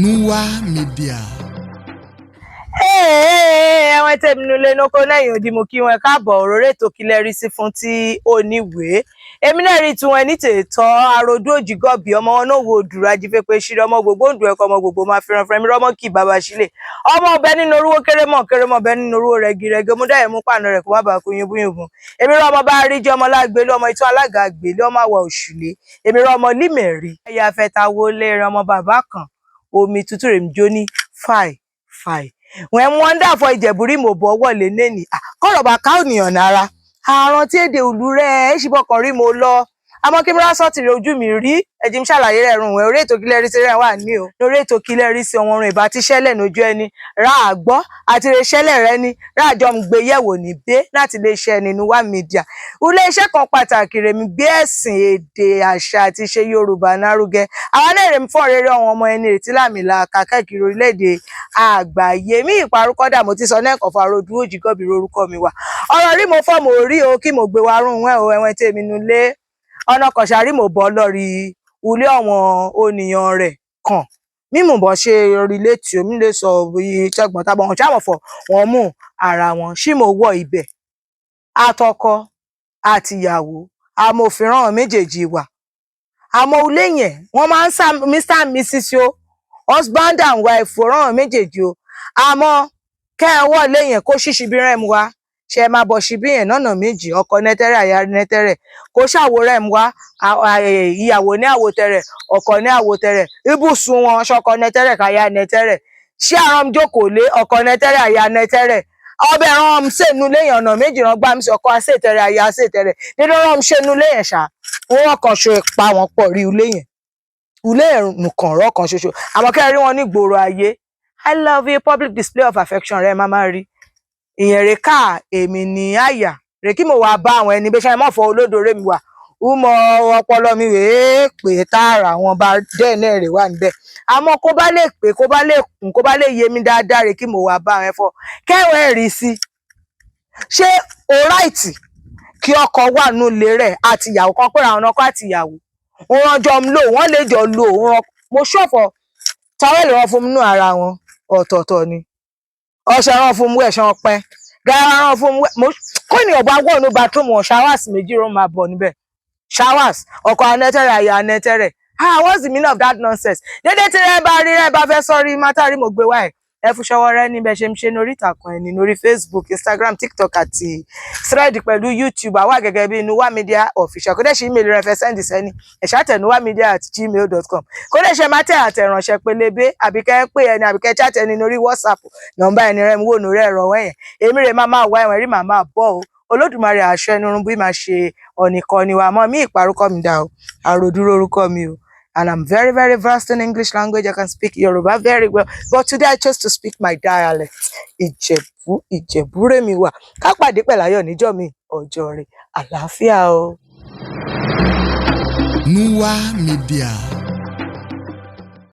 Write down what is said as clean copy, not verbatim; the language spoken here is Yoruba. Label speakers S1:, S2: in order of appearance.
S1: Nuwa Media.
S2: Ẹ̀wọ̀n tèmi nulẹ̀ nóko lẹ́yìn odi, mo kí wọn káàbọ̀ òróró ètò Kílẹ̀ Rí Sí fún tí oníwèé. Èmi náà rí tiwọn ní tètò àròdú òjìgọ́bì ọmọ wọn náà wo òdùrọ̀ ajífẹ́pẹ́ ṣírí ọmọ gbogbo òǹdù ẹ̀kọ́ ọmọ gbogbo máa fi ran fẹ́mi rọ́mọ́ kì bàbá sílẹ̀ ọmọ ọbẹ̀ nínú orúwó kérémọ̀ kérémọ̀ ọbẹ̀ nínú orúwó rẹ̀gírẹ̀gí ọmọdé mú pàánù rẹ̀ kó má bàa kú yúnbúyúnbùn. Èmi rọ ọmọ bá rí jẹ́ ọmọ lágbélé ọmọ ìtún alága gbélé ọmọ àwọ̀ òṣùlé. Èmi rọ ọmọ límẹ̀rí ẹ̀yà afẹ́ta wọlé ọmọ bàbá kan omi tútù rèmi jó ní fàì fàì wọ́n wọ́n dà fọ Ìjẹ̀bú rí mo bọ́ wọlé nẹ́ni kọ̀rọ̀ bá ká ònìyàn nára àrùn tí èdè ìlú rẹ̀ ẹ̀ ṣìbọkàn rí mo lọ àmọ́ kí mìíràn sọ́ọ̀tì rẹ̀ ojú mi rí ẹ̀jẹ̀ ń ṣàlàyé rẹ̀ rùn wẹ̀. Orí ètò Kílẹ̀ Rí Sí rẹ̀ wà ní o, lórí ètò Kílẹ̀ Rí Sí ọ̀wọ́n orin ìbá ti ṣẹlẹ̀ lójú ẹni rà á gbọ́ àti rẹ̀ ṣẹlẹ̀ rẹ ni ráàjọ ń gbé yẹ̀wò níbẹ̀ láti lè ṣe ẹni Nuwa Media, ilé iṣẹ́ kan pàtàkì rèmi gbé ẹ̀sìn, èdè, àṣà àti ìṣe Yorùbá nárugẹ. Àwọn náà rèmi fọ́n rere ọ̀wọ́n ọmọ ẹni retí làmìlaka káàkiri orílẹ̀-èdè àgbáyé. Mi ìparúkọ́dà mo ti sọ náà kàn fún arodú òjìgọ́bì orúkọ mi wà ọ̀rọ̀ rí mo fọ́ mo rí o kí mo gbé wa rún wẹ́ o. Ẹ̀wọ̀n tèmi nulẹ̀ ọ̀nà kọ̀ṣàrí mo bọ́ lọ́rí ulé ọ̀wọ́n ònìyàn rẹ̀ kàn mímú bọ́ ṣe relate omi lè sọ bí tẹ̀gbọ́n tàbọ̀ wọn ṣáà fọ̀ wọ́n mú ara wọn ṣí mo wọ ibẹ̀ àtọkọ àtìyàwó amòfin méjèèjì wà. Àmọ́ ilé yẹn wọ́n máa ń sá Mr and Mrs o, husband and wife ràn méjèèjì o. Àmọ́ kẹ́ ẹ wọlé yẹn kó ṣíṣí bí rẹ̀ mu wá ṣe máa bọ̀ síbí yẹn nọ́nà méjì, ọkọ nẹ́tẹ́rẹ́, àyà nẹ́tẹ́rẹ́, kó ṣàwò rẹ̀ mu wá, ìyàwó ní àwò tẹrẹ, ọkọ ní àwò tẹrẹ, ibùsùn wọn ṣọkọ nẹ́tẹ́rẹ́ káyà nẹ́tẹ́rẹ́, ṣé àrùn jókòó lé ọkọ nẹ́tẹ́rẹ́, àyà nẹ́tẹ́rẹ́, ọbẹ̀ ràn ṣènú léyìn ọ̀nà méjì ràn gbá mi sí ọkọ àṣetẹrẹ, àyà àṣetẹrẹ nínú ràn ṣènú léyìn ṣá wọn kàn ṣe pa wọn pọ̀ rí ilé yẹn, ilé yẹn nìkan rọ̀ kan ṣoṣo. Àmọ́ kẹ́ ẹ rí wọn ní gbòòrò ayé, "I love you", public display of affection rẹ má má rí ìyẹn rè ká èmi ní àyà rè kí mo wà bá àwọn ẹni bí ṣe mọ̀ fọ olódò rèmi wà ó mọ ọpọlọ mi rèé pé tààrà wọn bá dẹ́ẹ̀ náà rè wà níbẹ̀. Àmọ́ kó bá lè pé, kó bá lè kún, kó bá lè yé mi dáadáa rè kí mo wà bá àwọn ẹ̀fọ́ kẹwàá rí sí. Ṣé o right kí ọkọ wà nílé rẹ̀ àti ìyàwó kan pé àwọn ọkọ àti ìyàwó wọn jọ ń lò, wọ́n lè jọ lò wọn? Mo ṣọ̀fọ̀ towel wọn fún mi nínú ara wọn ọ̀tọ̀ọ̀tọ̀ ni, ọṣẹ wọn fún mi ẹ̀ṣẹ̀ wọn pẹ́, garawa wọn fún mi mo kó ènìyàn bá wọ̀ ní bathroom wọn, showers méjì ló máa bọ̀ níbẹ̀, showers ọkọ anẹ́tẹ̀rẹ̀, àyà anẹ́tẹ̀rẹ̀. Ah, what's the meaning of that nonsense? Dédé tí rẹ bá rí rẹ bá fẹ́ sọrí mátàrí mo gbé wá ẹ̀ ẹ fún ṣọwọ́ rẹ níbẹ̀ ṣe ń ṣe ní orí ìtàkùn ẹni lórí Facebook, Instagram, TikTok àti Thread pẹ̀lú YouTube àwa gẹ́gẹ́ bí Nuwa Media Official. Kó dẹ̀ ṣe email rẹ fẹ́ send sẹ́ni ẹ̀ ṣàtẹ̀ nuwamedia@gmail.com. Kó dẹ̀ ṣe máa tẹ̀ àtẹ̀ránṣẹ́ pélébé àbí kẹ́ pé ẹni àbí kẹ́ chat ẹni lórí WhatsApp, nọ́mbà ẹni rẹ̀ ń wò lórí ẹ̀rọ wẹ̀yẹn. Èmi rè máa máa wá ẹ̀wọ̀n rí màá máa bọ̀ o. Olódùmarè aṣọ ẹnu rún bí máa ṣe ọ̀nìkan ni wà mọ́ mí ìparúkọ mi dà o, àròdúró orúkọ mi o. And I'm very, very versed in English language. I can speak Yoruba very well. But today I chose to speak my dialect. Ìjẹ̀bú, Ìjẹ̀bú rèmi wà. Ká pàdé pẹ̀láyọ̀ níjọ́ mi, ọjọ́ rẹ̀, àlàáfíà o.
S1: Nuwa Media.